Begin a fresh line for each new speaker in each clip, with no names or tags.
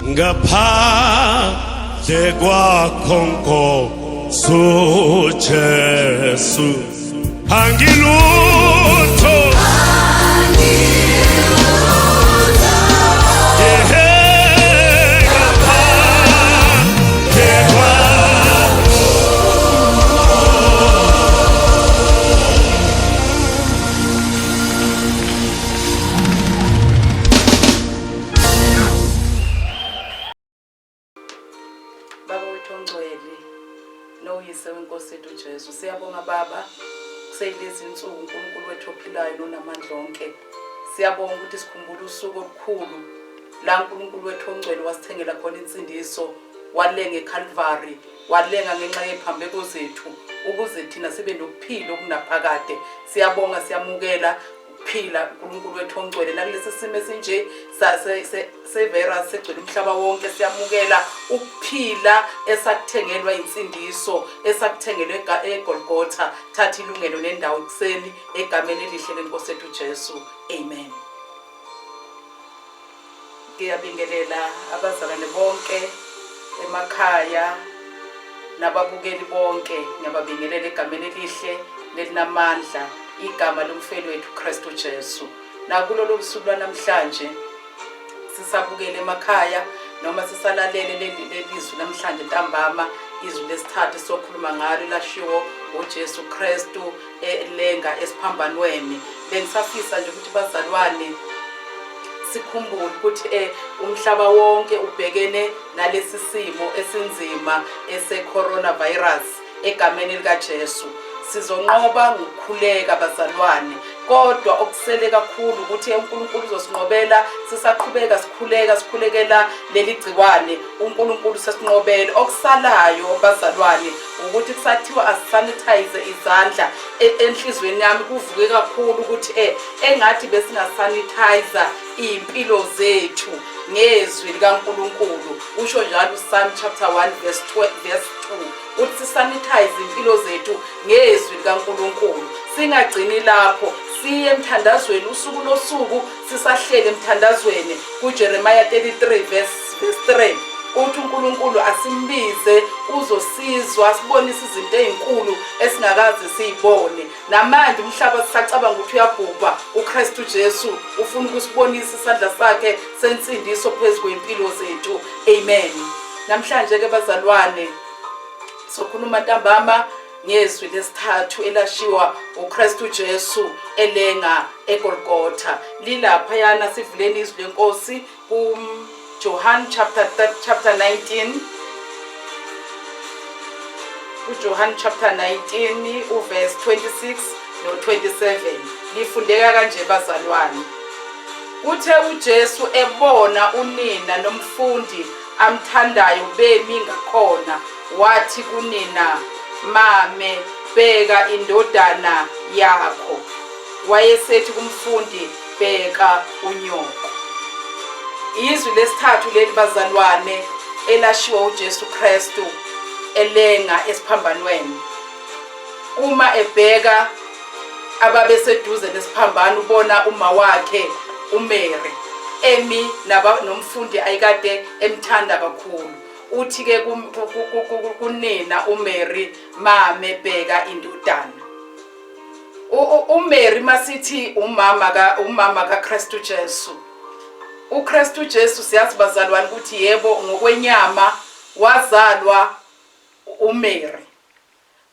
Ngaphandle kwakho Nkosi uJesu angilutho. Ehe, ngaphandle kwakho.
Baba wethu ongcwele noyise wenkosi yethu uJesu, siyabonga Baba kuseyilezi insuku uNkulunkulu wethu ophilayo nonamandla onke. Siyabonga ukuthi sikhumbula usuku olukhulu la uNkulunkulu wethu ongcwele wasithengela khona insindiso, walenga eCalvary, walenga ngenxa yephambeko zethu ukuze thina sibe nokuphila okunaphakade. Siyabonga, siyamukela ukuphila uNkulunkulu wethu ongcwele nakulesi simo esinje se-virus segcwele umhlaba wonke. Siyamukela ukuphila esakuthengelwa insindiso, esakuthengelwa eGolgotha. Thatha ilungelo nendawo ekuseni egameni elihle lenkosi yethu Jesu, amen. Ngiyabingelela abazalwane bonke emakhaya nababukeli bonke, ngiyababingelela egameni elihle nelinamandla, igama lomfeli wethu Kristu Jesu. Nakulolu suku lwanamhlanje sisabukele emakhaya noma sisalalele leli lelizwi namhlanje ntambama, izwi lesithathu sokhuluma ngalo lashiwo uJesu Kristu elenga esiphambanweni. Bengisafisa nje ukuthi bazalwane sikhumbule ukuthi umhlaba wonke ubhekene nalesi simo esinzima ese-coronavirus. Egameni likaJesu sizonqoba ngokukhuleka bazalwane, kodwa okusele kakhulu ukuthi uNkulunkulu uzosinqobela. Sisaqhubeka sikhuleka, sikhulekela leli gciwane, uNkulunkulu sesinqobele. Okusalayo bazalwane ukuthi kusathiwa asisanitize izandla. Enhlizweni yami kuvuke kakhulu ukuthi engathi besingasanitize iy'mpilo zethu ngezwi likaNkulunkulu. Usho njalo uPsalm chapter 1 verse 2, verse 2 uthi sisanitize impilo zethu ngezwi likaNkulunkulu. Singagcini lapho, siye emthandazweni usuku nosuku, sisahlele emthandazweni. KuJeremiah 33 verse 3 uthi uNkulunkulu asimbize, uzosizwa, asibonise izinto ezinkulu esingakaze siyibone. Namanje umhlaba sisacabanga ukuthi uyabhubha, uKristu Jesu ufuna ukusibonisa isandla sakhe sensindiso phezu kwempilo zethu, amen. Namhlanje ke bazalwane sokhuluma ntambama ngezwi lesithathu elashiwa uKristu Jesu elenga eGolgotha. Lilapha yana, sivuleni izwi lenkosi ku Johann chapter chapter 19, kuJohn chapter 19 uverse 26 no 27. Lifundeka kanje bazalwane. Kuthe uJesu ebona unina nomfundi amthandayo bemi ngakhona, wathi kunina, Mame, bheka indodana yakho. Wayesethi kumfundi, Bheka unyoko. Izwi lesithathu leli bazalwane elashiwo uJesu Kristu elenga esiphambanweni. Uma ebheka ababeseduze nesiphambano, ubona uma wakhe uMary emi nomfundi ayikade emthanda kakhulu. Uthi ke kunina uMary, Mame, bheka indodana. UMary masithi umama ka umama kaKristu Jesu. UKristu Jesu siyazi bazalwane ukuthi yebo ngokwenyama wazalwa uMary.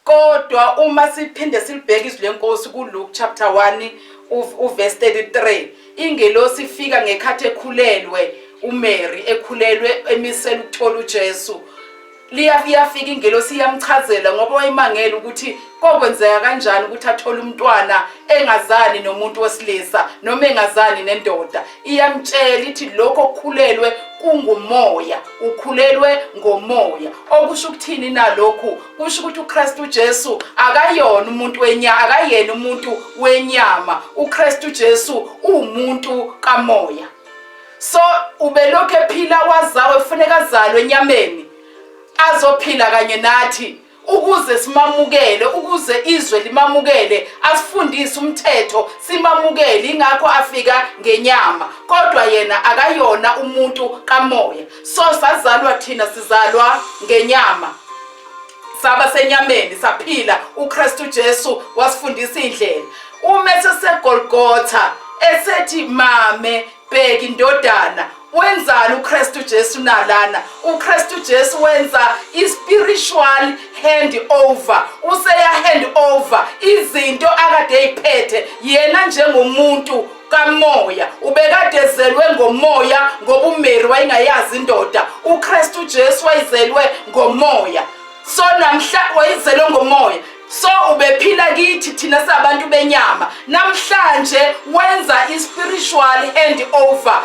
Kodwa uma siphinde silibheke izwi lenkosi kuLuke chapter 1 uverse 33, ingelosi ifika ngekhathi ekhulelwe uMary, ekhulelwe emisela ukuthola uJesu. Liyafika ingelosi iyamchazela ngoba wayimangela ukuthi kokwenzeka kanjani ukuthi athole umntwana engazani nomuntu wesilisa noma engazani nendoda. Iyamtshela ithi lokho okukhulelwe kungumoya, ukhulelwe ngomoya. Okusho ukuthini na lokhu? Kusho ukuthi uKristu Jesu akayona umuntu wenyama, akayena umuntu wenyama. uKristu Jesu uwumuntu kamoya. So ubelokhu ephila wazawe, kufuneka azalwe enyameni azophila kanye nathi. Ukuze simamukele, ukuze izwe limamukele, asifundise umthetho simamukele, ingakho afika ngenyama, kodwa yena akayona umuntu kamoya. So sazalwa thina, sizalwa ngenyama, saba senyameni, saphila. uKristu Jesu wasifundisa indlela. Uma eseseGolgotha esethi, "Mame, bheka indodana," wenzani uKristu Jesu nalana? uKristu Jesu wenza i-spiritual hand over. Useya hand over izinto akade eyiphethe yena njengomuntu kamoya. Ubekade ezelwe ngomoya, ngoba uMary wayengayazi indoda. uKristu Jesu wayezelwe ngomoya, so namhla wayezelwe ngomoya, so ubephila kithi thina sabantu benyama. Namhlanje wenza i-spiritual hand over,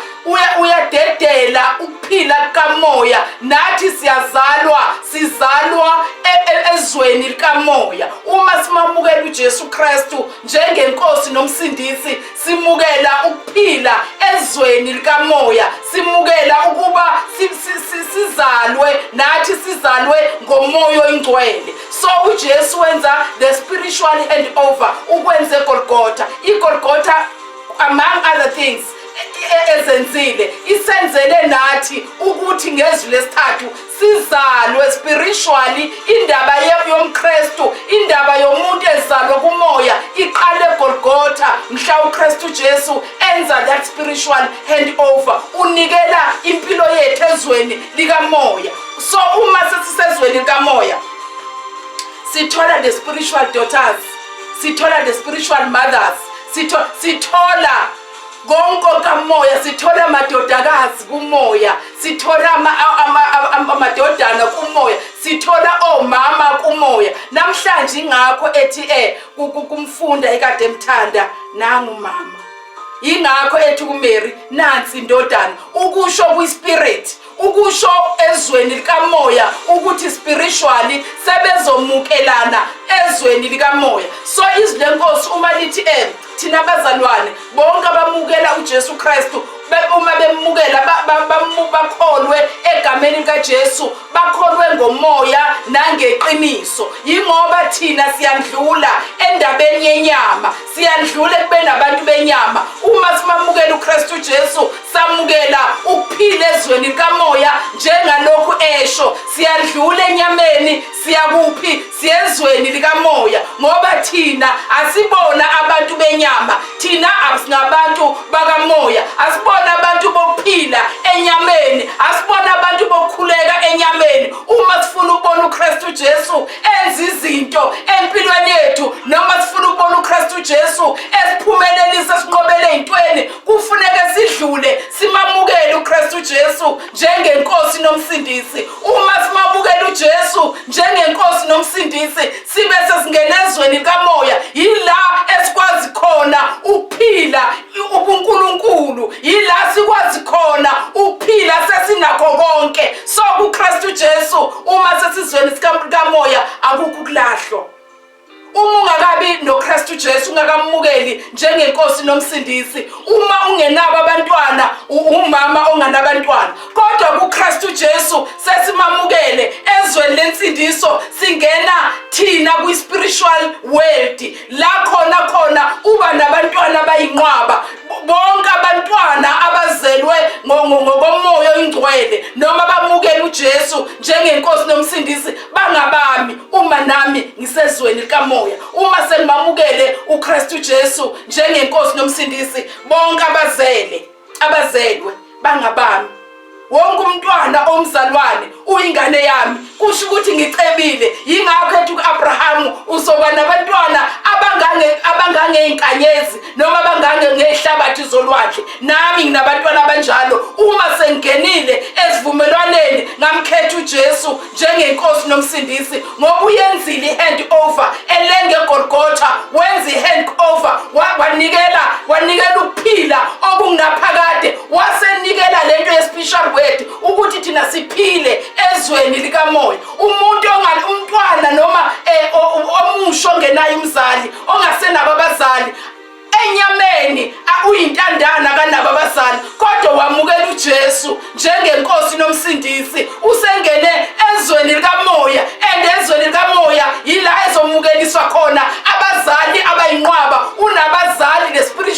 uyadedela ukuphila kukamoya. Nathi siyazalwa, sizalwa ezweni likamoya. Uma simamukela uJesu Kristu njengenkosi nomsindisi, simukela ukuphila ezweni likamoya, simukela ukuba sizalwe nathi, sizalwe ngomoya oyingcwele. So uJesu wenza the spiritual hand over, ukwenze eGolgotha. IGolgotha, among other things ezenzile, isenzele nathi ukuthi ngezwi lesithathu sizalwe spiritually. Indaba yomKristu, indaba yomuntu ezalwe kumoya, iqale eGolgotha mhla uKristu Jesu enza that spiritual hand over. Unikela impilo yethu ezweni likamoya. So uma sesisezweni likamoya, sithola the spiritual daughters, sithola the spiritual mothers, sithola konke kamoya, sithola amadodakazi kumoya, sithola amadodana kumoya, sithola omama kumoya namhlanje. Ingakho ethi kumfunda ekade emthanda, "Nangu mama." Ingakho ethi kuMary, "Nansi indodana," ukusho kwi-spirit, ukusho ezweni likamoya ukuthi spiritually sebezomukelana ezweni likamoya. So izwi lenkosi uma lithi thina abazalwane bonke abamukela uJesu Kristu, uma bemukela bakholwe egameni likaJesu, bakholwe ngomoya nangeqiniso, yingoba thina siyandlula endabeni yenyama, siyandlula ekubeni abantu benyama. Uma simamukela uKristu Jesu, samukela ukuphila ezweni likamoya, njengalokhu esho, siyandlula enyameni, siyakuphi? Siyezweni likamoya, ngoba thina asibona abantu benyama, thina asingabantu bakamoya. Asibona abantu bokuphila enyameni, asibona abantu bokukhuleka enyameni. Uma sifuna ukubona uKristu Jesu enza izinto empilweni yethu, noma sifuna ukubona uKristu Jesu esiphumelelisa, sinqobele ey'ntweni, kufuneke sidlule simamukele uKristu Jesu njengenkosi nomsindisi. Uma simamukela uJesu njengenkosi nomsindisi, sibe sesingena ezweni likamoya. Yila esikwazi khona ukuphila ubuNkulunkulu, yila sikwazi khona ukuphila sesinakho konke. So kuKristu Jesu, uma sesizweni sikamoya, akukho ukulahlwa. Uma ungakabi noKristu Jesu, ungakamukeli njengenkosi nomsindisi, uma ungenabo abantwana, umama onganabantwana, kodwa kuKristu Jesu sesimamukele ezweni lensindiso, singena thina kwi-spiritual world, la khona khona uba nabantwana abayinqwaba. Bonke abantwana abazelwe ngokomoya oyingcwele noma bamukela uJesu njengenkosi nomsindisi bangabami. Uma nami ngisezweni likamoya, uma sengimamukele uKristu Jesu njengenkosi nomsindisi, bonke abazele, abazelwe bangabami. Wonke umntwana omzalwane uyingane yami, kusho ukuthi ngicebile. Yingakho ethi ku-Abrahamu, "Uzoba nabantwana abangangey'nkanyezi noma abangange ngey'hlabathi zolwandle." Nami nginabantwana abanjalo uma sengingenile esivumelwaneni, ngamkhetha uJesu njengenkosi nomsindisi, ngoba uyenzile i-hand over elenge eGolgotha. Wenza i-hand over, wanikela ukuphila okungunaphakade, wasenikela lento ye-spiritual world ukuthi thina siphile ezweni likamoya. Umuntu umntwana noma omusha ongenayo umzali, ongasenabo abazali enyameni, uyintandana, kanabo abazali, kodwa wamukela uJesu njengenkosi nomsindisi, usengene ezweni likamoya. And ezweni likamoya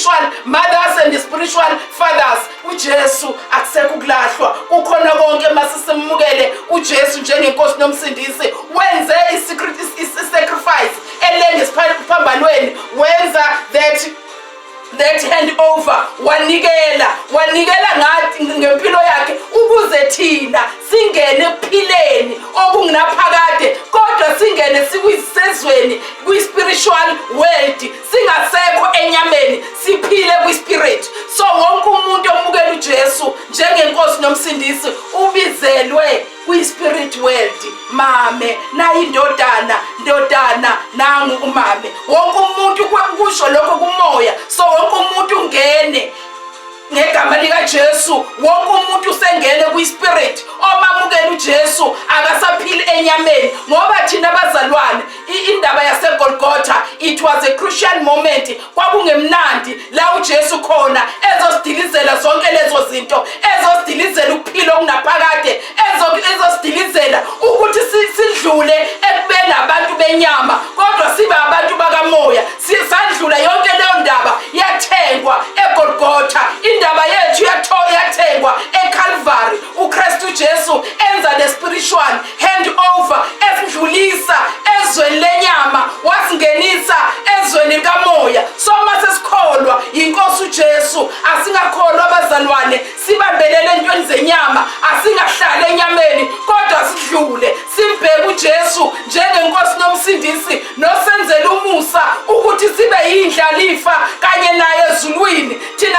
spiritual mothers and spiritual fathers. UJesu akusekho ukulahlwa, kukhona konke masisimukele uJesu njengenkosi nomsindisi. Wenze i-sacrifice elenge esiphambanweni, wenza that hand over, wanikela ngathi ngempilo yakhe ukuze thina singene ekuphileni okungunaphakade, kodwa singene sikwisezweni, kwi-spiritual world, singasekho enyameni, siphile kwi-spirit. So wonke umuntu omukela uJesu njengenkosi nomsindisi ubizelwe kwi-spirit world. Mame, nayi indodana, ndodana, nangu umame. Wonke umuntu kusho lokho kumoya. So wonke umuntu ungene ngegama likaJesu, wonke umuntu usengene kwi-spirit. Omamukela uJesu akasaphili enyameni, ngoba thina abazalwane, indaba yaseGolgotha, it was a crucial moment. Kwakungemnandi la uJesu khona ezosidilizela zonke lezo zinto, ezosidilizela ukuphila okunaphakade, ezosidilizela ukuthi sidlule ekubeni abantu benyama kodwa sibe abantu bakamoya. Sandlula yonke leyo ndaba, yathengwa eGolgotha. Indaba yethu yathengwa eCalvary. UKristu Jesu enza le spiritual hand over, esidlulisa ezweni lenyama, wasingenisa ezweni likamoya. So mase sikholwa inkosi uJesu, asingakholwa abazalwane sibambelele entweni zenyama, asingahlali enyameni, kodwa sidlule simbheke uJesu njengenkosi nomsindisi nosenzela umusa ukuthi sibe yindlalifa kanye naye ezulwini. Thina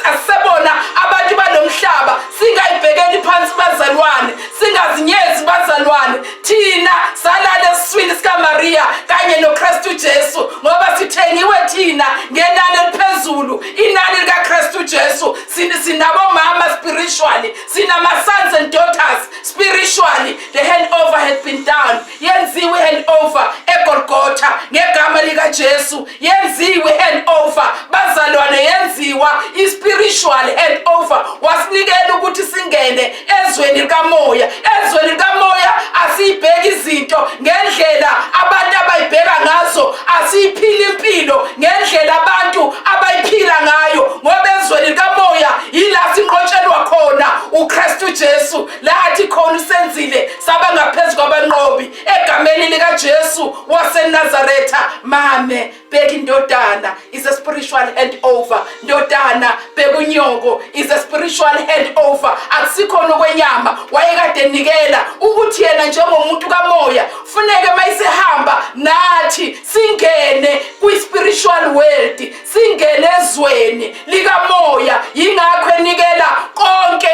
asisebona abantu balomhlaba, singayibhekeli phansi bazalwane, singazinyezi bazalwane. Thina salala esiswini sikaMaria kanye noKristu Jesu, ngoba sithengiwe thina ngenani eliphezulu, inani likaKristu Jesu. Sinabomama spiritually, sinama-sons and daughters spiritually. The handover had been done. Yenziwe handover eGolgotha ngegama likaJesu. Yenziwe handover bazalwane, yenziwa i-spiritual handover. Wasinikela ukuthi singene ezweni likamoya. Ezweni likamoya asiyibheki izinto ngendlela abantu abayibheka ngazo, asiyiphili impilo ngendlela abantu abayiphila ngayo, ngoba ezweni likamoya yila sinqotshelwa khona uKristu Jesu, la athi khona usenzile saba ngaphezu kwabanqobi egameni likaJesu waseNazaretha. Mame, bheka indodana, is a spiritual handover. Ndodana, bheka unyoko, is a spiritual handover. Akusikhona okwenyama. Wayekade enikela ukuthi yena njengomuntu kamoya funeke mayisehamba nathi singene kwi-spiritual world, singene ezweni likamoya. Yingakho enikela konke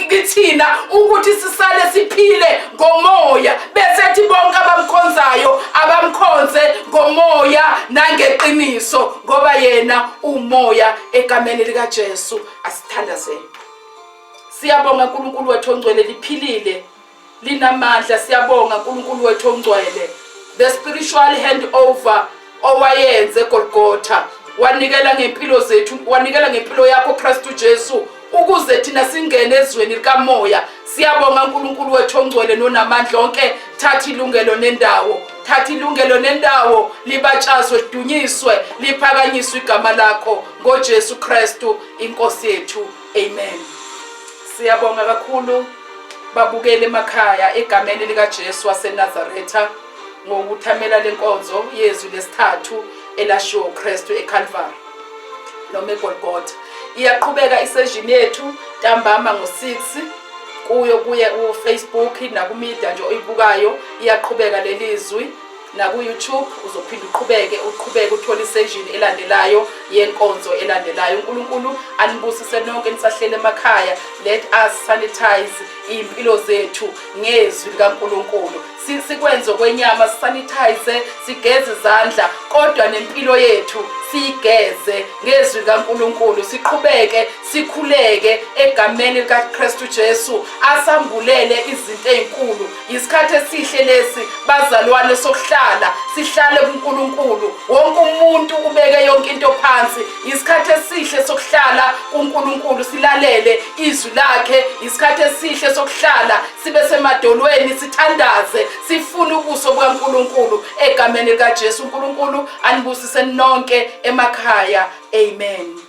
kithina ukuthi sisale siphile ngomoya, bese ethi bonke abamkhonzayo abamkhonze ngomoya nangeqiniso, ngoba yena umoya. Egameni likaJesu asithandazeni. Siyabonga uNkulunkulu wethu ongcwele, liphilile, linamandla. Siyabonga uNkulunkulu wethu ongcwele, the spiritual handover owayenze eGolgotha. Wanikela ngempilo zethu, wanikela ngempilo yakho Kristu Jesu ukuze thina singene ezweni likamoya. Siyabonga uNkulunkulu wethu ongcwele nonamandla onke. Thatha ilungelo nendawo, thatha ilungelo nendawo, libatshazwe, lidunyiswe, liphakanyiswe igama lakho ngoJesu Kristu inkosi yethu, amen. Siyabonga kakhulu babukele emakhaya egameni likaJesu waseNazaretha ngokuthamela lenkonzo yezwi lesithathu elashiwo uKristu eCalvary noma eGolgotha. Iyaqhubeka i-session yethu ntambama ngo-6 kuyo kuye uFacebook naku-media nje oyibukayo. Iyaqhubeka lelizwi naku-YouTube, uzophinda uqhubeke uqhubeke uthole i-session elandelayo yenkonzo elandelayo. UNkulunkulu anibusise nonke nisahlele emakhaya. Let us sanitize iy'mpilo zethu ngezwi likaNkulunkulu. Sikwenze kwenyama, sanitize, sigeze izandla, kodwa nempilo yethu siyigeze ngezwi likaNkulunkulu. Siqhubeke sikhuleke egameni likaKristu Jesu asambulele izinto ezinkulu. Isikhathi esihle lesi bazalwane sokuhlala sihlale kuNkulunkulu. Wonke umuntu ubeke yonke into phansi. Isikhathi esihle sokuhlala kuNkulunkulu, silalele izwi lakhe. Isikhathi esihle sokuhlala sibe semadolweni, sithandaze, sifune ubuso bukaNkulunkulu egameni likaJesu. uNkulunkulu anibusise nonke emakhaya, amen.